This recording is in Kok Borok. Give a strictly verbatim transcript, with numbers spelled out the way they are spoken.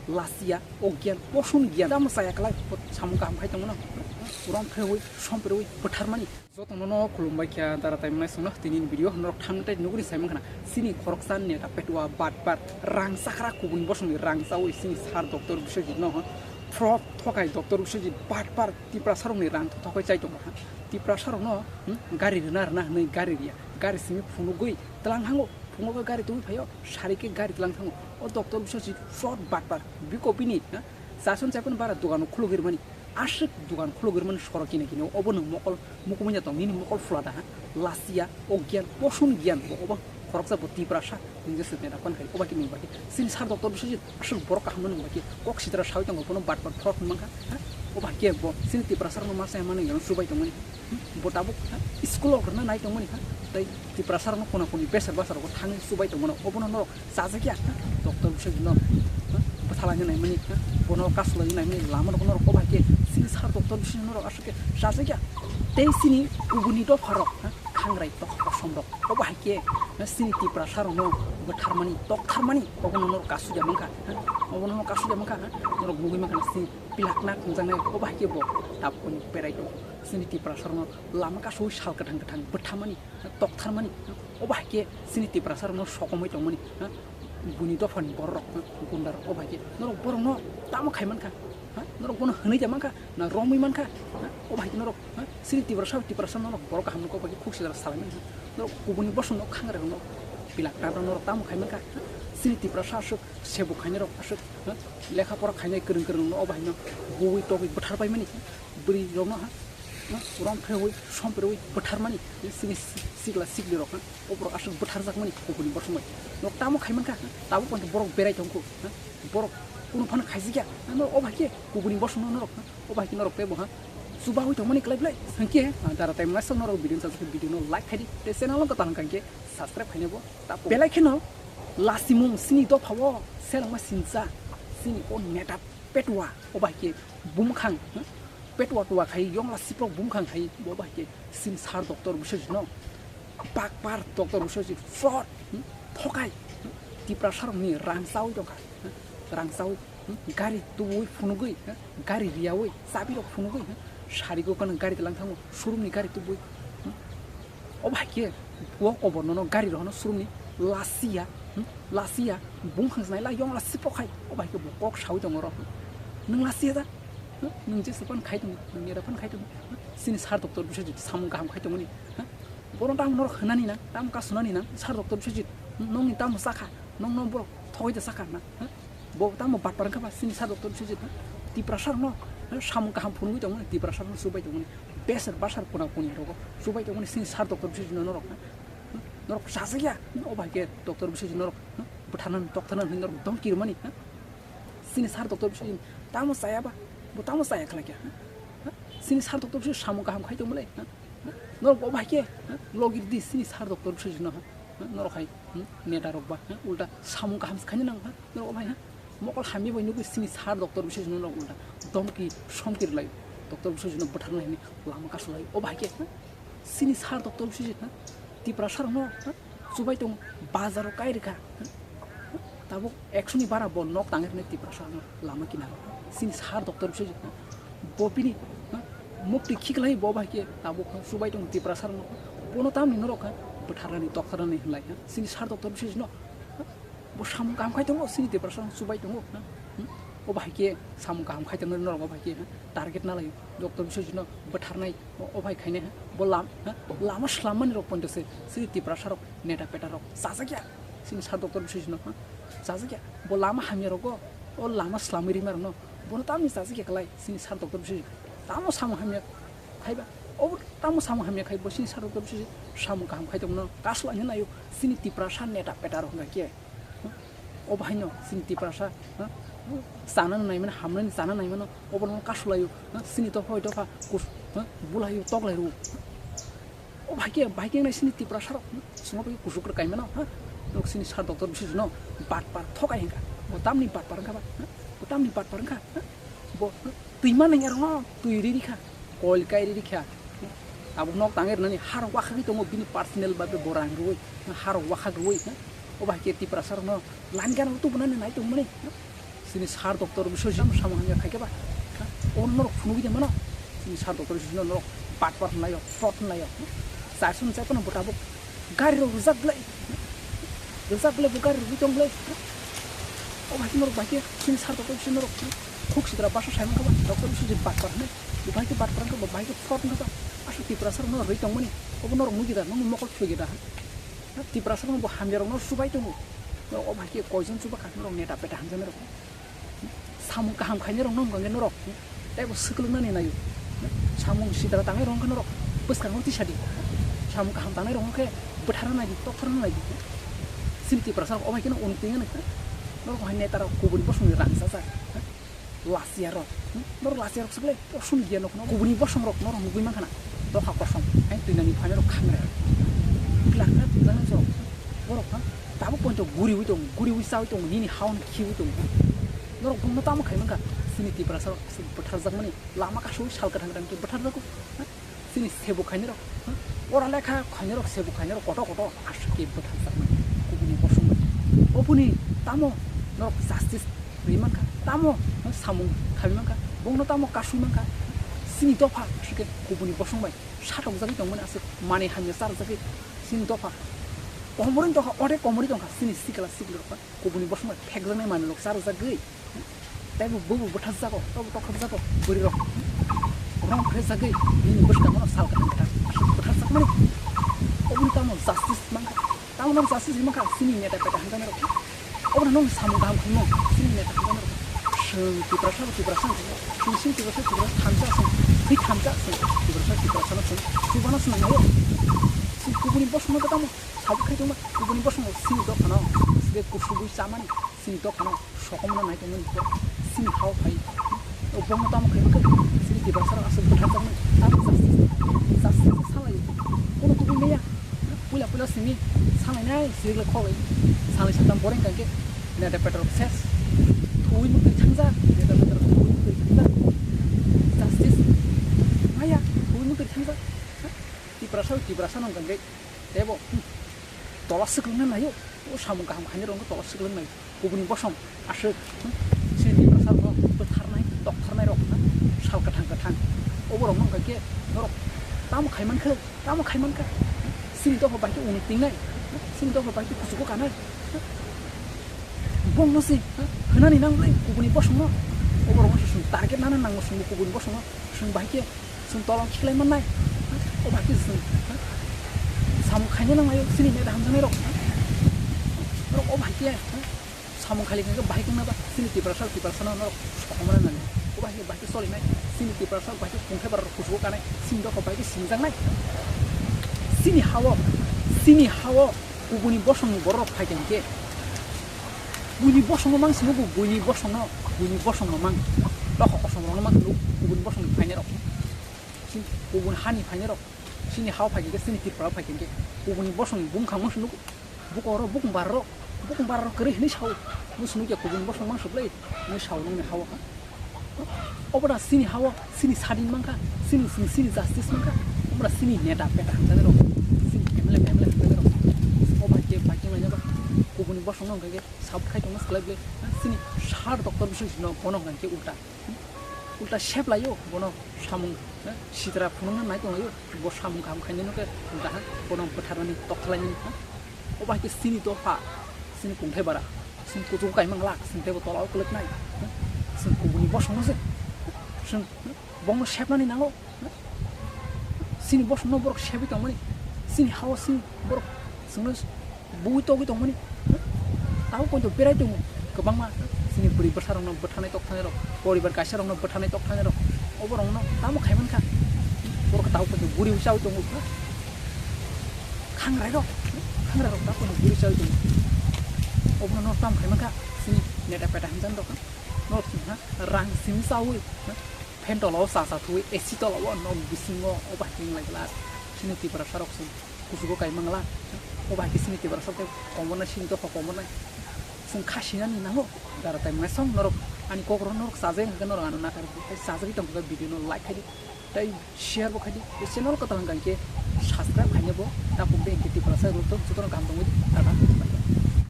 Lasia, o giyan, posun giyan. Tamo chaya klai, samung kaham khai tongmano. Urom phewi, som phewi, bwtharmani. Jotono no khulumbai kha, dara tai mwnai songno tini ni video norok thang tai nuguri sai mankha na. Sini khoroksa neta petua batpar rang sakra kubun bosongni rang chawi sini sir doctor Biswajit no, ha? Fraud thokai doctor Biswajit batpar Tiprasa rokni rang thokai chai tongo, ha? Tiprasa rokno, hmm, gari rwna rwna hwnwi gari riya. Gari simi phunugwi tlang hango. Phungo khe gari tubui phaio, sari khe gari tlang thango. O doctor Biswajit fraud batpar. Biko bini, ha? Chason chaipan bara dogano khulugwi rwmani. Aswk dogan khulugwi rwmani sorok kini kini. Obo nwng mokol mukumui tong, nini mokol phulada, ha? Lasia, o giyan, posun giyan bo obo khoroksa bo Tiprasa. Nini je sitni rapan khai. Oba khe nini baki. Sini sir doctor Biswajit aswk borok kaham nung baki. Kok sitra sawi tongo bono batpar fraud mankha, ha? Oba khe bo sini Tiprasa rokno masa mani yang subai tongmani. Bo tabuk, ha, school o rwna nai tongmani, ha, tei Tiprasa rokno kona koni besar basar rokbo thangwi chubai tongmano, obono norok chajakya, ha, doctor Biswajit no, ha, bwthalangwi naimani, ha, bono kasulaiwi naimani lama rok norok obo hai khe sini sir doctor Biswajit norok aswk khe chajakya. Tei sini kubuni dopha rok, ha, khangrai tok kosom rok obo hai khe, ha, sini Tiprasa rokno bwtharmani, toktharmani, obono norok kasuja mankha, ha, obono norok kasuja mankha, ha, norok nugwi mankha sini pilakna thwngjaknai obo hai khe bo tabukni berai tongo. Sini Tiprasa rokno lama kasu sal kwthang kwthang bwthamani, toktharmani, obo hai khe sini Tiprasa rokno sokomoi tongmani, ha, buni dophani borok rok, gunda rok, obo hai khe norok borokno tamo khai mankha, ha, norok bono hwnwi ja mankha, na romwi mankha, ha, obo hai khe norok, ha, sini Tiprasa, Tiprasa norok borok kaham rok obo hai khe khuk sijak salai mankha, norok kubuni bosong no khangrok no pilak ta norok tamo khai mankha, ha, sini Tiprasa aswk sebuk khainai rok aswk, ha, lekha pora khainai kwrwng kwrwng no obo hai no buwi togwi bwthar pai mani, ha, bwrwi rok no, ha, ha, rom phewi, som phewi bwtharmani, sini si-, sikla sikli rok, ha, o borok aswk bwtharjakmani kubuni bosongbai. Nok tamo khai mankha, ha, tabuk poito borok berai tongkhu, ha, borok kunu phano khaijakya, ha, no obo hai khe kubuni bosongno norok, ha, obo hai khe norok teibo, ha, chubawi tongmani klai belai, hwnkhe, ha, dara tai masa norok video sajak video no like khaidi, tei channel no kwtal hwnkha khe subscribe khainai bo tapo. Belai kheno lasimung sini dophao selengma sinsa, sini o neta petua, obo hai khe bumkhang, ha? Petua tua khai yongla siprok bumkhang khai bo bai khe sini sir doctor Biswajit no bakpar doctor Biswajit fraud, hmm? Thokai, hmm? Tiprasa rokni rang chawi tongkha, hmm? Rang chawi, hmm? Gari tubui phunugwi, hmm? Gari riyawi chabi rok phunugwi, hmm? Sari go kano gari tlang thango showroom ni gari tubui, hmm? Obo hai khe bo kobor nono gari rohorno showroom ni lasia, hmm, lasia, bumkhang snai la yong la sipo khai, obo hai khe bo kok sawi tongo oro, hmm. Nwng lasia da, hmm, nwng jesa phano khai tongo, nwng nera phano khai tongo, hmm. Sini sir doctor Biswajit samung kaham khai tongmani, hmm. Bono tamo norok hwnani nang, tamo kasunani nang, sir doctor Biswajit, hmm, nokni tamo sakha, nokno borok thogoi da sakha na, hmm. Bo tamo batpar wngkha ba sini sir doctor Biswajit, hmm. Tiprasa rokno, hmm, samung kaham phunugwi tongmani, Tiprasa rokno chubai tongmani. Besar basar kuna kuni rogo chubai tongmani sini sir doctor Biswajit no norok, ha? Norok chajakya, obo hai khe doctor Biswajit norok, ha? Bwtharnani toktharnani hinwi norok dom kirmani, ha? Sini sir doctor Biswajit tamo chaya ba, bo tamo chaya khlai kha, ha? Ha? Sini sir doctor Biswajit samung kaham khai tongmani, ha? Norok obo hai khe, ha? Logir di sini sir doctor Biswajit no, ha? Norok hai, hmm, neta rok ba, ha? Ulta samung kaham se khaina nang, ha? Norok obo hai, ha? Mokol hamya bai nugwi sini sir doctor Biswajit no ulta domki somki rwlai, doctor Biswajit no bwtharna hini lama kasu lai. Obo hai khe, ha? Sini sir doctor Biswajit, ha? Tiprasa rokno, ha? Chubai tongo, bazar o kai rwkha, ha? Tabuk ekso ni bara bo nok tangwi rwnai Tiprasa rokno lama kinaro. Sini sir doctor Biswajit, ha? Bo bini, ha? Mukti khiklai bo bai khe tabuk, ha? Chubai tongo Tiprasa rokno. Bono tamni norok, ha? Bwtharnani, toktharnani hinlai, ha? Sini sir doctor Biswajit no, ha? Bo samung kaham khai tongo, sini Tiprasa rok chubai tongo, ha? Hmm? Obo hai khe samung kaham khai tongo norok, obo hai khe, ha? Target na lai, doctor Biswajit no bwtharnai, o-, obo hai khainai, ha? Bo lam-, ha? Lama swlammani rok poito se, sini Tiprasa rok, neta peta rok, chajakya, sini sir doctor Biswajit no, ha? Chajakya, bo lama hamya rogo, o lama swlamwi rima rokno, bono tamni chajakya klai, sini sir doctor Biswajit, tamo samung hamya khaiba, obo tamo samung hamya khai, bo sini sir doctor Biswajit samung kaham khai tongno, kasu ani nayo, sini Tiprasa neta peta rok hwnkha khe. Obo haino chini Tiprasa, ha? Chana naimano, hamnani chana naimano, obo no kasulaio, ha? Chini dopha bai dopha kus-, ha? Bulaio, toklaio. Obo hai khe, bai khe nai chini Tiprasa rok, ha? Chwngno bai kusuk rwkai mano, ha? Nok chini sir doctor Biswajit no batpar thokai hinka. Bo tamni batpar wngkha ba, ha? Bo tamni batpar wngkha, ha? Bo, ha? Twi manwi arokno twi ri rikha, koil kai ri rikha. Abo nok tangwi rwnani harok wakhagwi tongo bini personal babe bo rang rwui, harok wakhak rwui. Obo hai khe Tiprasa rokno line gana tubunani nai tongmani. Chini sir doctor Biswajit samung hamya khaikhe ba, ha? O norok phunugwi de mano. Chini sir doctor Biswajit no norok batpar hwnlaio, fraud hwnlaio. Chaisun chaiphano bo tabuk gari rok rwjak glai. Rwjak glai bo gari rwgwi tong glai. O bai khe norok bai khe chini sir doctor Biswajit norok khuk sitra baso sai mankha ba, doctor Biswajit batpar hwnwi. Bo bai khe batpar wngkha ba, bai khe fraud wngkha ba. Aswk Tiprasa rok norok rwi tongmani. Obo norok nugwi da, nokni mokol thwigwi da, ha? Tiprasa rok bo hamya rok no chubai tongo. Norok o bai khe koijon chuba kha norok neta peta hamjaknai rok. Samung kaham khainai rok no wngkha khe norok teibo swkwlwng nani naio. Samung sitra tangnai rok wngkha norok bwskango tisa di. Samung kaham tangnai rok wngkhe bwtharna nai di, toktharna nai di. Chini Tiprasa rok o bai kheno untwi wngkha norok hai neta rok kubuni bosongni rang chajak. Lasiya rok, hmm? Norok lasiya rok swkle, sum giya nokno kubuni bosong rok norok nugwi mankha na. Dopha kosom, hai twi nani phaina rok khamre. Glak na twi nani rok. Borok ha, tabuk ponto guriwi tong, guriwi chawi tong, nini hawan khiwi tong. Norok bongno tamo khai mankha, chini Tiprasa rok aswk bwtharjakmani, lama kasu sal kwthang kwthang khe bwtharjago. Ha? Chini sebuk khainai rok, ha? Ora lekha khainai rok, sebuk khainai rok, koto koto aswk khe bwtharjakmani, kubuni bosong bai. Oboni tamo norok justice rwi mankha, tamo samung khabi mankha, bongno tamo kasui mankha, chini dopha aswk khe kubuni bosong bai satok jagwi tongmani aswk manwi hamya charwjagwi chini dopha komorwi tongkha, ode komorwi tongkha chini sikla sikli rok kubuni bosong bai phekjaknai manwi rok charwjagwi teibo bobo bwtharjago, tobo tokhorjago bwrwi rok rong phre jagwi nini bwskango sal kwthang kwthang aswk bwtharjakmani oboni tamo justice mankha. Tamo nang justice rimang kha, chini neta peta hamjaknai rok. Obo nang samung kaham khaimung, chini neta hamjaknai rok. Chwng Tiprasa bo Tiprasa wngkha, chwng sini Tiprasa Tiprasa thamsa chwng, twi thamsa chwng, Tiprasa Tiprasa no chwng, chubano chwng nangmano. Chwng kubuni bosongno khe tamo sabuk khai tongma, kubuni bosongo chini dophano, side kusugwi chamani, chini dophano. Sokomno nai tongmani chini hao phai. O bongno tamo khai khe chini Tiprasa rok aswk bwtharjakmani tamo justice, justice salai. Kono kubui maya. Puila puila simi salai nai sirikle khoklai. Salai satam pore hwnkhe neta petrol ses. Thuwi mukti thangjak, neta petrol thuwi mukti thangjak. Justice maya, thuwi mukti thangjak. Tiprasa, Tiprasa nong kangke tebo, hmm, tola swkang na nayo. O samung kaham khainai rok tola swkang nayo. Kubuni bosong aswk, hmm, chini Tiprasa rokno bwtharnai, toktharnai rok, hmm, sal kwthang kwthang. Obo rokno hwnkha khe norok tamo khai mankha, tamo khai mankha. Chini dopha bai khe unik tingnai, chini dopha bai khe kuchugo kanai. Bongno se, hmm, hwnani nang ble kubuni bosongno. Obo rokno se chwng target nana nango chwngbo kubuni bosongno. Chwng bai khe chwng tolong khiklai mannai. O bai khe chwng samung khaina nang laio chini neta hamjaknai rok. Norok o bai khe samung khaili khe bahai khe naba chini Tiprasa, Tiprasa no norok sokomorna nani. O bai khe bai khe solinai chini Tiprasa bai khe kungthai bara rok kuchugo kanai chini dopha bai khe singjaknai. Chini hao, chini hao kubuni bosongni borok rok phai khe hwnkhe buini bosongno mang sino, buini bosongno, buini bosongno mang. Dopha kosom rokno mang sino, kubuni bosongni phainai rok. Chini kubun hani phainai rok, chini hao phai khe, chini Tripura phai khe, kubuni bosong bumkhang mang sunu, buko oro bukung bar rok, bukung bar rok kwrwi hinwi sao, bung sunu khe kubuni bosong mang suplai, hinwi sao nongni hao kha. Obo da chini hao, chini sadin mang kha, chini, chini, chini justice mang kha, obo da chini neta peta hamjaknai rok, chini M L A, M L A hamjaknai rok, obo hai khe bai khe lainai ba, kubuni bosong no hwnkha khe sab khai tongma swlai bwlai, chini sir doctor bising sino bono hwnkha khe ulta. Ulta sep laio bono samung, eh, sitra phunukna nai tonglaio, bo samung kaham khainai no khe ulta ha, bono bwtharnani tokthlainani ha. Obo hai khe chini dopha, chini kungthai bara, chini kuchugo kaimang lak, chini teibo tolao kwlwknai, eh, chini kubuni bosongno se, chwng, eh, bongno sepnani nango, eh, chini bosongno borok sebwi tongmani, chini hao chini borok chwngno bui togwi tongmani. Tamo poito berai tongo kwbangma chini bwrwi bwsarokno bwtharnai toktharnai rok, poribar kaisarokno bwtharnai toktharnai rok, oborokno tamo khaimankha. Borok tamo poito buri bwsawi tongo, khangrairok, khangrairok tamo poito buri bwsawi tongo. Obono tamo khaimankha chini neta peta hamjani rok, norok chini ha rang simi chawi, phen tolao cha cha thuwi, A C tolao nok bisingo obo hai khe wnglai glak chini Tiprasarok chwng. Kuchugo kaimang la, o bai khe chini Tiprasa tei komornai, chini dopha komornai. Chwng kha sinani nango, dara tai maisong norok ani kokrok norok chajai hwnkhe norok ano nakardi, tei chajagwi tongkha video no like khaidi, tei share bo khaidi, tei channel kwtal hwnkha hinkhe subscribe khaina bo tapuk de hinkhe Tiprasa rok jotono kaham tongwi tata.